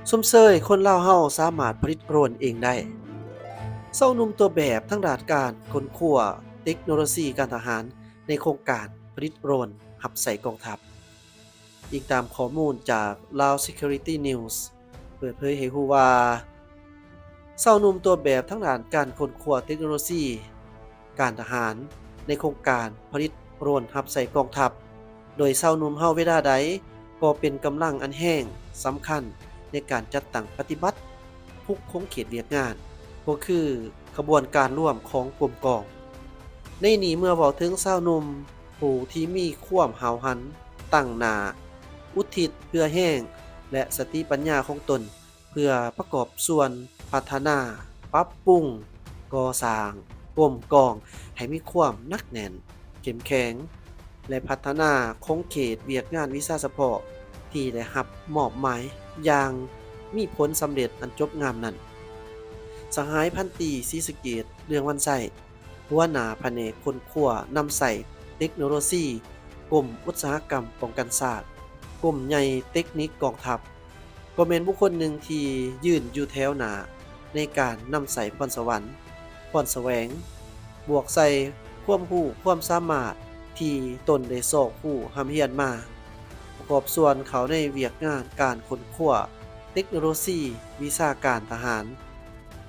ຊົມເຊີຍຄົນລາວເຮົາສາມາດຜະລິດໂດຣນເອງໄດ້. ຊາວໜຸ່ມຕົວແບບທາງດ້ານການຄົ້ນຄວ້າເຕັກໂນໂລຊີການທະຫານໃນໂຄງການຜະລິດໂດຣນຮັບໃຊ້ກອງທັບ. ອີງຕາມຂໍ້ມູນຈາກ Lao Security News ເປີດເຜີຍໃຫ້ຮູ້ວ່າ ຊາວໜຸ່ມຕົວແບບທາງດ້ານການຄົ້ນຄວ້າເຕັກໂນໂລຊີການທະຫານໃນໂຄງການຜະລິດໂດຣນຮັບໃຊ້ກອງທັບ, ໂດຍຊາວໜຸ່ມເຮົາເວລາໃດກໍເປັນກຳລັງອັນແຮງສຳຄັນໃນການຈັດຕັ້ງປະຕິບັດທຸກຂົງເຂດວຽກງານ, ກໍຄືຂະບວນການລວມຂອງກົມກອງ. ໃນນີ້ເມື່ອເວົ້າເຖິງຊາວໜຸ່ມ ຜູ້ທີ່ມີຄວາມຫ້າວຫັນ, ຕັ້ງໜ້າ, ອຸທິດເຫື່ອແຮງ ແລະ ສະຕິປັນຍາຂອງຕົນ ເພື່ອປະກອບສ່ວນພັດທະນາ, ປັບປຸງ, ກໍ່ສ້າງກົມກອງໃຫ້ມີຄວາມໜັກແໜ້ນ, ເຂັ້ມແຂງ ແລະ ພັດທະນາຂົງເຂດວຽກງານວິຊາສະເພາະທີ່ໄດ້ຮັບມອບໝາຍຢ່າງມີຜົນສຳເລັດອັນຈົບງາມນັ້ນ. ສະຫາຍພັນຕີ ສີສະເກດ ເລື່ອງວັນໄຊ ຫົວໜ້າພະແນກຄົ້ນຄວ້ານຳໃຊ້ເຕັກໂນໂລຊີ ກົມອຸດສາຫະກຳປ້ອງກັນຊາດ, ກົມໃຫຍ່ເຕັກນິກກອງທັບ, ກໍແມ່ນບຸກຄົນໜຶ່ງທີ່ຢືນຢູ່ແຖວໜ້າໃນການນຳໃຊ້ພອນສະຫວັນ, ພອນສະແຫວງ, ບວກໃສ່ຄວາມຮູ້ຄວາມສາມາດທີ່ຕົນໄດ້ຊອກຮູ້ຮ່ຳຮຽນມາ, ປະກອບສ່ວນເຂົ້າໃນວຽກງານການຄົ້ນຄວ້າເຕັກໂນໂລຊີວິຊາການທະຫານ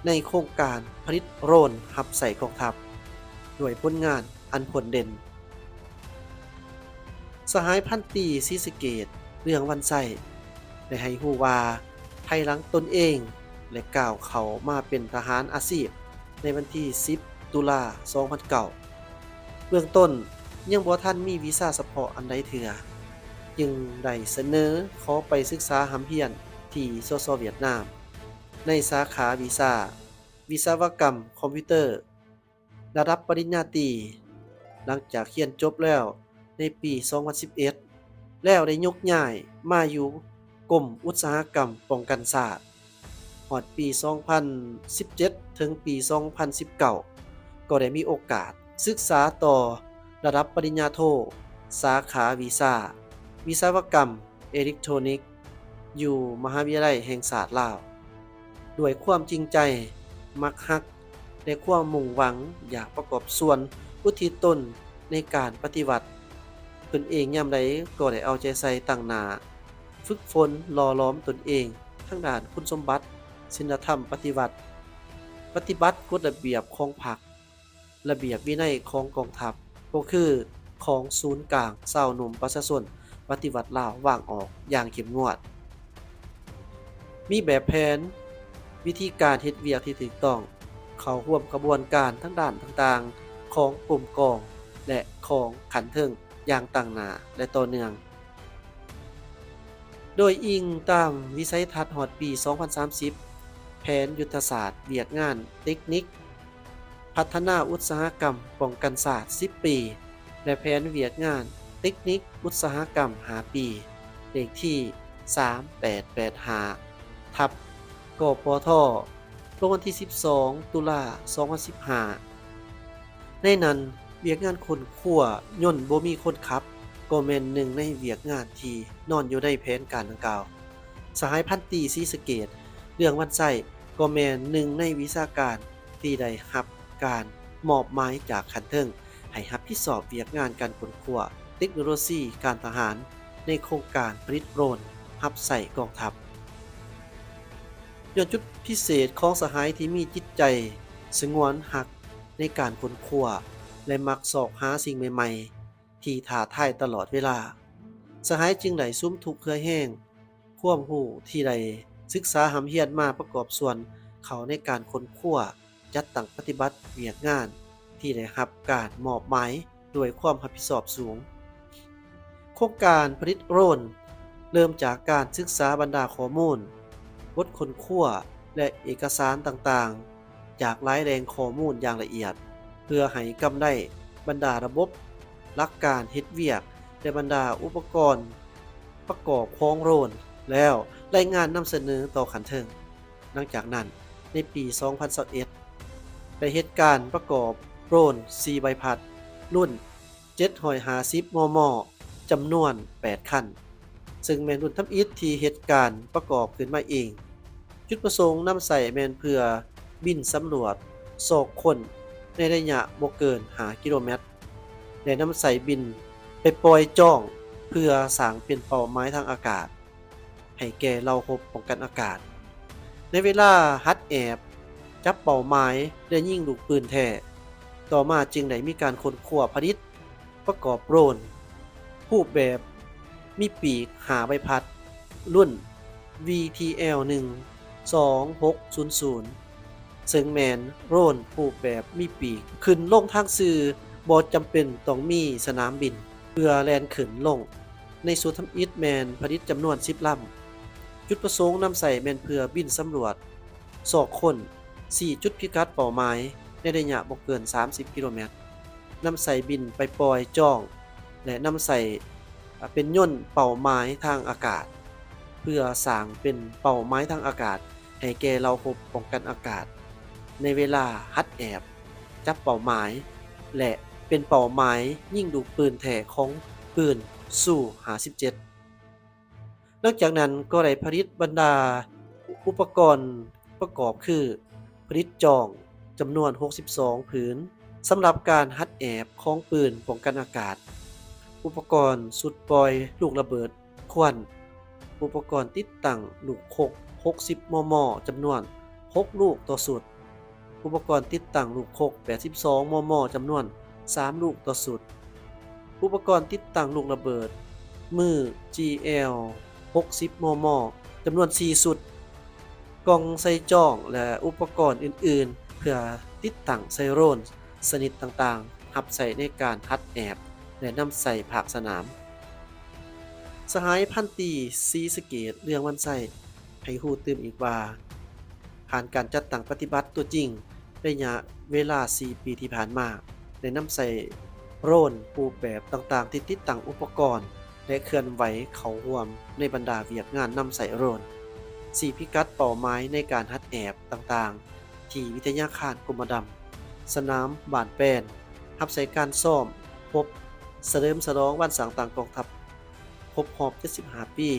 ໃນໂຄງການຜະລິດໂດຣນຮັບໃຊ້ກອງທັບ ດ້ວຍຜົນງານອັນໂດດເດັ່ນ. ສະຫາຍພັນຕີ ສີສະເກດ ເລື່ອງວັນໄຊ ໄດ້ໃຫ້ຮູ້ວ່າ ພາຍຫຼັງຕົນເອງໄດ້ກ້າວເຂົ້າມາເປັນທະຫານອາຊີບໃນວັນທີສິບ ຕຸລາ ສອງພັນເກົ້າ ເບື້ອງຕົ້ນຍັງບໍ່ທັນມີວິຊາສະເພາະອັນໃດເທື່ອ, ຈຶ່ງໄດ້ສະເໜີຂໍໄປສຶກສາຮ່ຳຮຽນທີ່ ສສ ຫວຽດນາມ ໃນສາຂາວິຊາ ວິສະວະກຳຄອມພິວເຕີ ລະດັບປະລິນຍາຕີ. ຫຼັງຈາກຮຽນຈົບແລ້ວໃນປີສອງພັນສິບເອັດ ແລ້ວໄດ້ຍົກຍ້າຍມາຢູ່ກົມອຸດສາຫະກຳປ້ອງກັນຊາດ. ຮອດປີສອງພັນສິບເຈັດ ເຖິງປີສອງພັນສິບເກົ້າ ກໍໄດ້ມີໂອກາດສຶກສາຕໍ່ລະດັບປະລິນຍາໂທ ສາຂາວິຊາ ວິສະວະກຳ ເອເລັກໂທຣນິກ ຢູ່ມະຫາວິທະຍາໄລແຫ່ງຊາດລາວ. ດ້ວຍຄວາມຈິງໃຈ, ມັກຮັກ ແລະ ຄວາມມຸ່ງຫວັງຢາກປະກອບສ່ວນອຸທິດຕົນໃນການປະຕິວັດ, ຕົນເອງຍາມໃດກໍໄດ້ເອົາໃຈໃສ່ຕັ້ງໜ້າຝຶກຝົນຫຼໍ່ຫຼອມຕົນເອງທາງດ້ານຄຸນສົມບັດ, ສິນລະທຳປະຕິວັດ, ປະຕິບັດກົດລະບຽບຂອງພັກ, ລະບຽບວິໄນຂອງກອງທັບ ກໍຄືຂອງສູນກາງຊາວໜຸ່ມປະຊາຊົນປະຕິວັດລາວວາງອອກຢ່າງເຂັ້ມງວດ. ມີແບບແຜນ, ວິທີການເຮັດວຽກທີ່ຖືກຕ້ອງ, ເຂົ້າຮ່ວມຂະບວນການທາງດ້ານຕ່າງໆຂອງກົມກອງ ແລະ ຂອງຂັ້ນເທິງຢ່າງຕັ້ງໜ້າ ແລະ ຕໍ່ເນື່ອງ. ໂດຍອີງຕາມວິໄສທັດຮອດປີສອງພັນສາມສິບ, ແຜນຍຸດທະສາດວຽກງານເຕັກນິກພັດທະນາອຸດສາຫະກຳປ້ອງກັນຊາດສິບປີ ແລະ ແຜນວຽກງານເຕັກນິກອຸດສາຫະກຳຫ້າປີ ເລກທີສາມແປດແປດຫ້າ ທັບ ກປທ ລົງວັນທີສິບສອງ ຕຸລາ ສອງພັນສິບຫ້າ. ໃນນັ້ນ, ວຽກງານຄົ້ນຄວ້າຍົນບໍ່ມີຄົນຂັບ ກໍແມ່ນໜຶ່ງໃນວຽກງານທີ່ນອນຢູ່ໃນແຜນການດັ່ງກ່າວ. ສະຫາຍພັນຕີ ສີສະເກດ ເລື່ອງວັນໄຊ ກໍແມ່ນໜຶ່ງໃນວິຊາການທີ່ໄດ້ຮັບການມອບໝາຍຈາກຂັ້ນເທິງ ໃຫ້ຮັບຜິດຊອບວຽກງານການຄົ້ນຄວ້າເຕັກໂນໂລຊີການທະຫານໃນໂຄງການຜະລິດໂດຣນຮັບໃຊ້ກອງທັບ. ຍ້ອນຈຸດພິເສດຂອງສະຫາຍທີ່ມີຈິດໃຈສະຫງວນຮັກໃນການຄົ້ນຄວ້າ ແລະ ມັກຊອກຫາສິ່ງໃໝ່ໆທີ່ທ້າທາຍຕະຫຼອດເວລາ, ສະຫາຍຈຶ່ງໄດ້ສຸມທຸກເຫື່ອແຮງ, ຄວາມຮູ້ທີ່ໄດ້ສຶກສາຮ່ຳຮຽນມາປະກອບສ່ວນເຂົ້າໃນການຄົ້ນຄວ້າ ຈັດຕັ້ງປະຕິບັດວຽກງານທີ່ໄດ້ຮັບການມອບໝາຍດ້ວຍຄວາມຮັບຜິດຊອບສູງ. ໂຄງການຜະລິດໂດຣນເລີ່ມຈາກການສຶກສາບັນດາຂໍ້ມູນ, ບົດຄົ້ນຄວ້າ ແລະ ເອກະສານຕ່າງໆ ຈາກຫຼາຍແຫຼ່ງຂໍ້ມູນຢ່າງລະອຽດ ເພື່ອໃຫ້ກຳໄດ້ບັນດາລະບົບ, ຫຼັກການເຮັດວຽກ ແລະ ບັນດາອຸປະກອນປະກອບຂອງໂດຣນ ແລ້ວລາຍງານນຳສະເໜີຕໍ່ຂັ້ນເທິງ. ຫຼັງຈາກນັ້ນ, ໃນປີສອງພັນຊາວເອັດ ໄດ້ເຮັດການປະກອບໂດຣນສີ່ໃບພັດ ລຸ້ນເຈັດຮ້ອຍຫ້າສິບ ມມ ຈຳນວນແປດຄັນ. ເຊິ່ງແມ່ນລຸ້ນທຳອິດທີ່ເຮັດການປະກອບຂຶ້ນມາເອງ. ຈຸດປະສົງນຳໃຊ້ແມ່ນເພື່ອບິນສຳຫຼວດຊອກຄົ້ນໃນໄລຍະບໍ່ເກີນຫ້າກິໂລແມັດ ແລະ ນຳໃຊ້ບິນໄປປ່ອຍຈ້ອງເພື່ອສ້າງເປັນເປົ້າໝາຍທາງອາກາດ ໃຫ້ແກ່ເຫຼົ່າຮົບປ້ອງກັນອາກາດ ໃນເວລາຫັດແອບຈັບເປົ້າໝາຍ ແລະ ຍິງລູກປືນແທ້. ຕໍ່ມາຈຶ່ງໄດ້ມີການຄົ້ນຄວ້າຜະລິດປະກອບໂດຣນຮູບແບບມີປີກຫ້າໃບພັດ ລຸ້ນ ວີທີແອວ ໜຶ່ງສອງຫົກສູນສູນ ເຊິ່ງແມ່ນໂດຣນຮູບແບບມີປີກ ຂຶ້ນລົງທາງຊື່ ບໍ່ຈຳເປັນຕ້ອງມີສະໜາມບິນ ເພື່ອແລ່ນຂຶ້ນລົງ. ໃນຊຸດທຳອິດແມ່ນຜະລິດຈຳນວນສິບລຳ. ຈຸດປະສົງນຳໃຊ້ແມ່ນເພື່ອບິນສຳຫຼວດຊອກຄົ້ນ ຊີ້ຈຸດພິກັດເປົ້າໝາຍໃນໄລຍະບໍ່ເກີນສາມສິບກິໂລແມັດ, ນຳໃຊ້ບິນໄປປ່ອຍຈ້ອງ ແລະ ນຳໃຊ້ ອາ ເປັນຍົນເປົ້າໝາຍທາງອາກາດ ເພື່ອສ້າງເປັນເປົ້າໝາຍທາງອາກາດໃຫ້ແກ່ເຫຼົ່າຮົບປ້ອງກັນອາກາດ ໃນເວລາຫັດແອບຈັບເປົ້າໝາຍ ແລະ ເປັນເປົ້າໝາຍຍິງລູກປືນແທ້ຂອງປືນຊູຫ້າສິບເຈັດ. ຫຼັງຈາກນັ້ນກໍໄດ້ຜະລິດບັນດາອຸປະກອນປະກອບຄື ຜະລິດຈ້ອງຈຳນວນຫົກສິບສອງຜືນ ສຳລັບການຫັດແອບຂອງປືນປ້ອງກັນອາກາດ, ອຸປະກອນຊຸດປ່ອຍລູກລະເບີດຄວັນ, ອຸປະກອນຕິດຕັ້ງລູກຄົກຫົກສິບ ມມ ຈຳນວນຫົກລູກຕໍ່ຊຸດ, ອຸປະກອນຕິດຕັ້ງລູກຄົກແປດສິບສອງ ມມ ຈຳນວນສາມລູກຕໍ່ຊຸດ, ອຸປະກອນຕິດຕັ້ງລູກລະເບີດມື ຈີແອວ ຫົກສິບ ມມ ຈຳນວນສີ່ຊຸດ, ກ່ອງໃສ່ຈ້ອງ ແລະ ອຸປະກອນອື່ນໆ ເພື່ອຕິດຕັ້ງໃສ່ໂດຣນຊະນິດຕ່າງໆ ຮັບໃຊ້ໃນການຫັດແອບ ແລະ ນຳໃຊ້ພາກສະໜາມ. ສະຫາຍພັນຕີ ສີສະເກດ ເລື່ອງວັນໄຊ ໃຫ້ຮູ້ຕື່ມອີກວ່າ ຜ່ານການຈັດຕັ້ງປະຕິບັດຕົວຈິງ ໄລຍະເວລາສີ່ປີທີ່ຜ່ານມາ ໄດ້ນຳໃຊ້ໂດຣນຮູບແບບຕ່າງໆ ທີ່ຕິດຕັ້ງອຸປະກອນ ແລະ ເຄື່ອນໄຫວເຂົ້າຮ່ວມໃນບັນດາວຽກງານນຳໃຊ້ໂດຣນ, ຊີ້ພິກັດເປົ້າໝາຍໃນການຫັດແອບຕ່າງໆ ທີ່ວິທະຍາຄານກົມມະດຳ, ສະໜາມບ້ານແປນ, ຮັບໃຊ້ການຊ້ອມຮົບສະເຫຼີມສະຫຼອງວັນສ້າງຕັ້ງກອງທັບ ຄົບຮອບເຈັດສິບຫ້າປີ.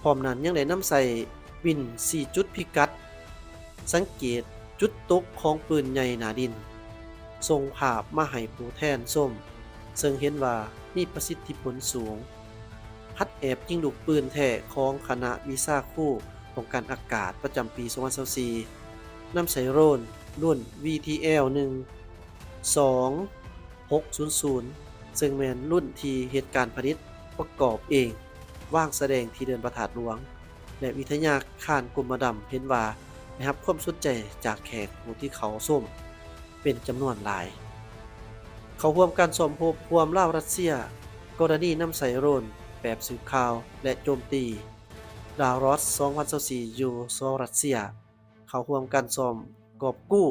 ພ້ອມນັ້ນຍັງໄດ້ນຳໃຊ້ບິນຊີ້ຈຸດພິກັດ, ສັງເກດຈຸດຕົກຂອງປືນໃຫຍ່ໜ້າດິນ, ສົ່ງພາບມາໃຫ້ຜູ້ແທນຊົມ, ເຊິ່ງເຫັນວ່າມີປະສິດທິຜົນສູງ. ຫັດແອບຍິງລູກປືນແທ້ຂອງຄະນະວິຊາຄູປ້ອງກັນອາກາດປະຈຳປີສອງພັນຊາວສີ່ ນຳໃຊ້ໂດຣນລຸ້ນ ວີທີແອວ ໜຶ່ງສອງຫົກສູນສູນ ເຊິ່ງແມ່ນລຸ້ນທີ່ເຮັດການຜະລິດປະກອບເອງ, ວາງສະແດງທີ່ເດີ່ນພະທາດຫຼວງ ແລະ ວິທະຍາຄານກົມມະດຳເຫັນວ່າໄດ້ຮັບຄວາມສົນໃຈຈາກແຂກຜູ້ທີ່ເຂົ້າຊົມເປັນຈຳນວນຫຼາຍ. ເຂົ້າຮ່ວມການຊ້ອມຮົບຮ່ວມລາວ-ຣັດເຊຍ ກໍລະນີນຳໃຊ້ໂດຣນແບບສືບຂ່າວ ແລະ ໂຈມຕີ ດາວຣອສ ສອງພັນຊາວສີ່ ຢູ່ສປປ ລາວ ເຂົ້າຮ່ວມການຊ້ອມກອບກູ້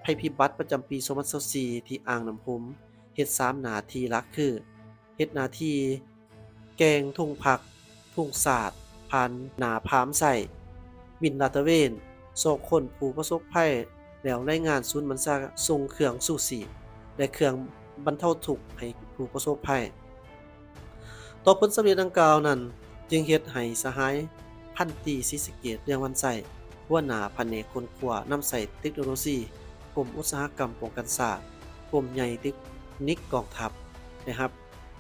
ໄພພິບັດປະຈຳປີສອງພັນຊາວສີ່ ທີ່ອ່າງນ້ຳຫົມ ເຮັດສາມໜ້າທີ່ຫຼັກຄື ເຮັດໜ້າທີ່ແກ່ງທຸງພັກ, ທຸງຊາດ, ຜ່ານໜ້າພາມໄຊ, ບິນລາດຕະເວນ, ຊອກຄົ້ນຜູ້ປະສົບໄພ ແລ້ວລາຍງານສູນບັນຊາສົ່ງເຄື່ອງຊູຊີບ ແລະ ເຄື່ອງບັນເທົາທຸກໃຫ້ຜູ້ປະສົບໄພ. ຕໍ່ຜົນສຳເລັດດັ່ງກ່າວນັ້ນ ຈຶ່ງເຮັດໃຫ້ສະຫາຍພັນຕີ ສີສະເກດ ເລື່ອງວັນໄຊ ຫົວໜ້າພະແນກຄົ້ນຄວ້ານຳໃຊ້ເຕັກໂນໂລຊີ ກົມອຸດສາຫະກຳປ້ອງກັນຊາດ, ກົມໃຫຍ່ເຕັກນິກກອງທັບ ໄດ້ຮັບ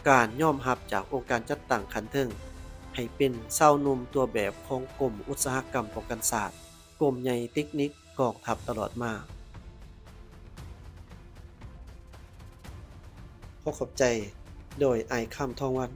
ການຍອມຮັບຈາກອົງການຈັດຕັ້ງຂັ້ນເທິງ ໃຫ້ເປັນຊາວໜຸ່ມຕົວແບບຂອງກົມອຸດສາຫະກຳປ້ອງກັນຊາດ, ກົມໃຫຍ່ເຕັກນິກກອງທັບຕະຫຼອດມາ. ຂໍຂອບໃຈ. ໂດຍ ອ້າຍ ຄຳ ທອງວັນ.